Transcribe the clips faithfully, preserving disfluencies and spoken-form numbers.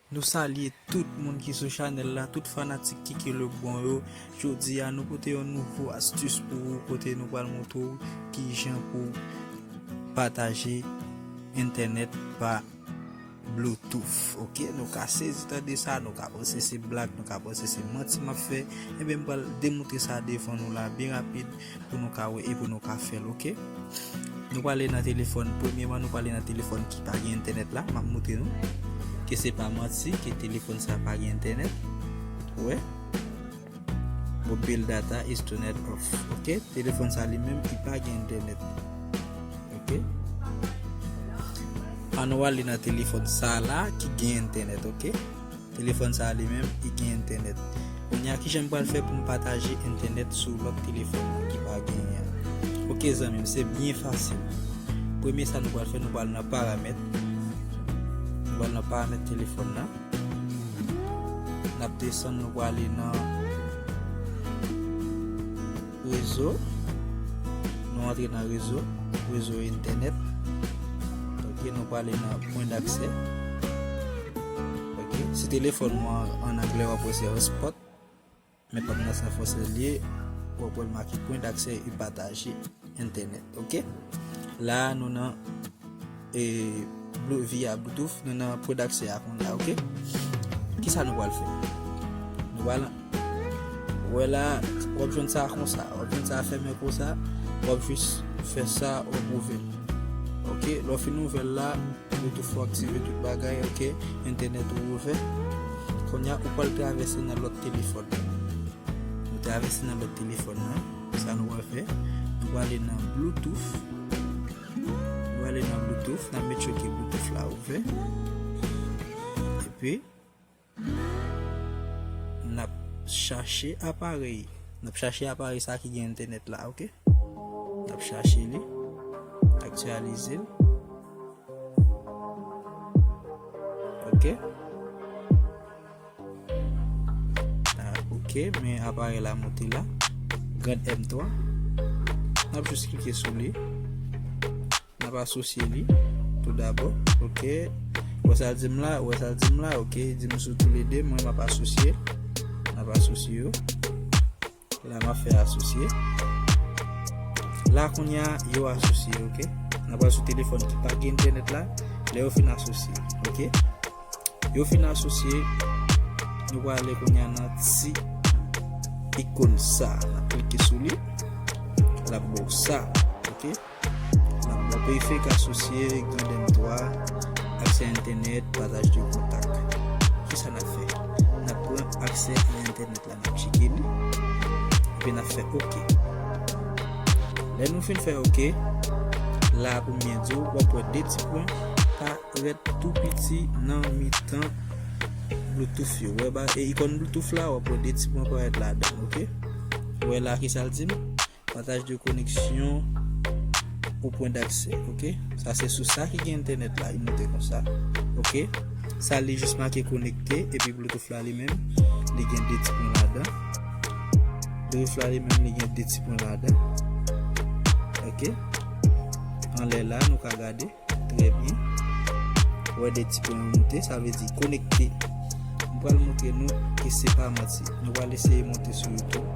Nou salye tout moun ki sou chanèl la, tout fanatik Kiki Lebron yo. Jodi a, nou pote yon nouvo astis pou ou, kote nou pral montre w kijan pou pataje entènèt pa Bluetooth. Ok, nou ka sezi tande sa, nou ka panse se blag, nou ka panse se manti m ap fè. Ebyen, m pral demontre sa devan nou la byen rapid pou nou ka wè e pou nou ka fè l, ok? Nou prale nan telefòn, premyèman, nou prale nan telefòn ki pa gen entènèt la, m ap montre nou ke se pa manti, ke telefòn sa pa gen entènèt. Ou wè? Mobile data is turned off. Ok? Telefòn sa li menm, li pa gen entènèt. Ok? Ann nou ale nan telefòn sa la ki gen entènèt, ok? Telefòn sa li menm, li gen entènèt. Kounye a, kijan m pral fè pou m pataje entènèt sou lòt telefòn la ki pa genyen an? Ok, zanmi m, se byen fasil. Premye sa nou pral fè, nou pral nan paramèt. Nou pral nan paramèt telefòn nan. N ap desann, nou prale nan rezo. Nou antre nan rezo, rezo entènèt. Ok, nou prale nan pwen daksè. Ok, si telefòn mwen an anglè, w ap wè se hotspot. Men pa m nan sa fòse l ye, w ap wè l make pwen daksè e pataje entènèt, ok? La a, nou nan, e, Blue, via Bluetooth, nou nan pwen daksè a kounye a, ok? Kisa nou pral fè? Nou pral, wè la, w ap jwenn sa konsa, w ap jwenn sa fèmen konsa, w ap jis fè sa, w ap ouvè l. Ok, lè w fin ouvè l la, Bluetooth ou aktive tout bagay, ok, entènèt ou ouvè. Kounye a, ou pral travèse nan lòt telefòn. Nou travèse nan lòt telefòn nan. Sa nou pral fè, nou prale nan Bluetooth. Nou prale nan Bluetooth, n ap make sure ke Bluetooth la ouvè. Epi, n ap chache aparèy. N ap chache aparèy sa ki gen entènèt la, ok? N ap chache li. Aktyalize l. Ok. Ah, ok, men aparèy la moute la. Grand M twa. N ap jis klike sou li. N ap asosye li tou dabò. Ok. Wè sa l di m la, wè sa l di m la, ok. Di m sou toulede, mwen m ap asosye. N ap asosye yo. La m ap fè asosye. La kounye a, yo asosye, ok. N ap al sou telefòn ki pa gen entènèt la, lè yo fin asosye, ok. Yo fin asosye, nou prale kounye a nan ti ikòn sa, n ap klike sou li, l ap ba w sa, ok. N ap ba w perifèrik asosye, Grand M twa, aksè entènèt, pataj de kontak. Kisa n ap fè? N ap pran aksè a entènèt la, n ap tcheke li, epi n ap fè ok. Lè nou fin fè ok, la pou m byen di w, w ap wè de ti pwen parèt tou piti nan mitan Bluetooth yo. Wè ba, e ikòn Bluetooth la, w ap wè de ti pwen parèt ladan, ok? Wè la, kisa l di m? Partage de connexion au point d'accès, ok? Sa se sou sa ki gen entènèt la, li monte konsa, ok? Sa li jis make konekte, epi Bluetooth la li menm, li gen de ti pwen ladan. Bluetooth la li menm, li gen de ti pwen ladan. Ok? Anlè la, nou ka gade trè byen. Wè de ti pwen yo monte, sa vle di konekte. M pral montre nou ke se pa manti. Nou pral eseye monte sou YouTube.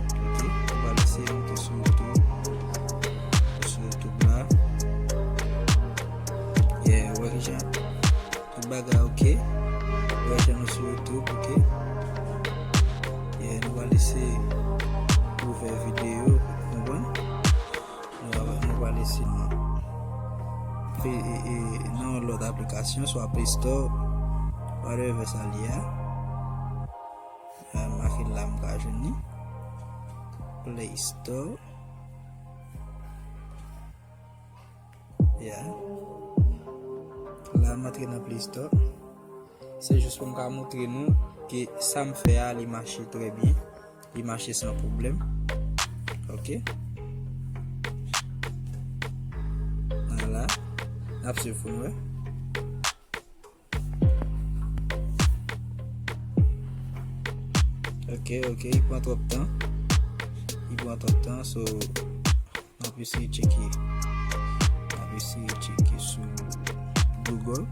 Ok, nou pral eseye monte sou YouTube. Sou YouTube la. Yeah, wè kijan. Tout bagay ok. Wè jan nou sou YouTube, ok. Yeah, nou pral eseye ouvè videyo, konprann? Nou, nou pral eseye nan, e, e, e, nan yon lòt aplikasyon, swa Play Store, whatever sa l ye a. Ah, make l la, m ka jwenn li. Play Store. Yeah. La, m antre nan Play Store. Se jis pou m ka montre nou ke sa m fè a, li mache trè byen. Li mache san pwoblèm. Ok. Vwala. N ap swiv pou n wè. Ok, ok, li pran twòp tan. Li pran twòp tan, so, n ap eseye tcheke. N ap eseye tcheke sou Google.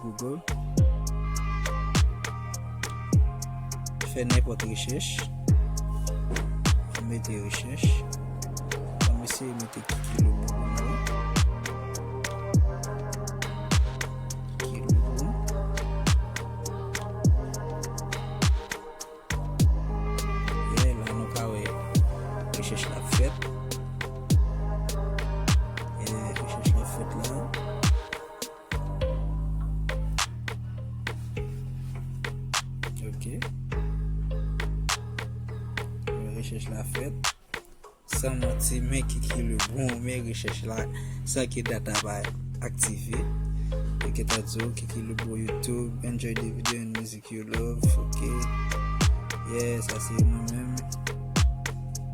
Google. Fè nenpòt rechèch. Mete rechèch. Ann eseye mete Kiki Lebrun pou nou. Kiki Lebrun. Yeah, la nou ka wè rechèch la ap fèt. Yeah, rechèch la ap fèt la. Ok. Rechèch la fèt. San manti, men Kiki Lebrun, men rechèch la, san ke data pa aktive. Yo gentan di w, Kiki Lebrun YouTube, enjoy the video and music you love, ok. Yeah, sa se mwen menm.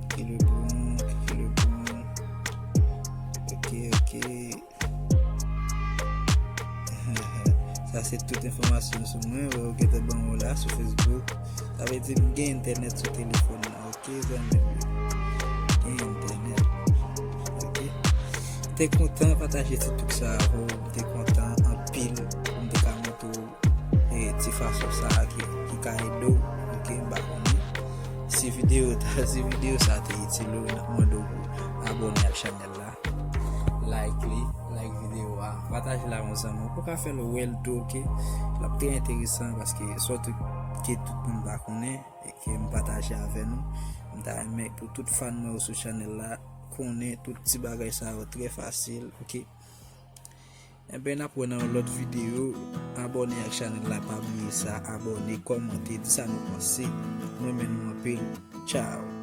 Kiki Lebrun, Kiki Lebrun. Ok, ok. Sa se tout enfòmasyon sou mwen, yo gentan ban mwen la sou Facebook. Sa vle di m gen entènèt sou telefòn nan, ok, zanmi m yo. Gen entènèt. Ok. M te kontan pataje ti trik sa avè w. M te kontan anpil pou m te ka montre w, e, ti fason sa a ki, ki ka ede w, ok, m pa konnen. Si videyo, si videyo sa te itil ou, n ap mande w pou abòne ak chanèl la. Like li, like videyo a, pataje l a yon zanmi w. Ou ka fè l wè l tou, ok? L ap trè enteresan paske sòt ke tout moun pa konnen e ke m pataje avè nou. M ta renmen pou tout fan mwen yo sou chanèl la konnen tout ti bagay sa yo trè fasil, ok? Enben, n ap wè nan yon lòt videyo. Abòne ak chanèl la, pa bliye sa, abòne, kòmante, di sa nou panse. M renmen nou anpil. Tchao.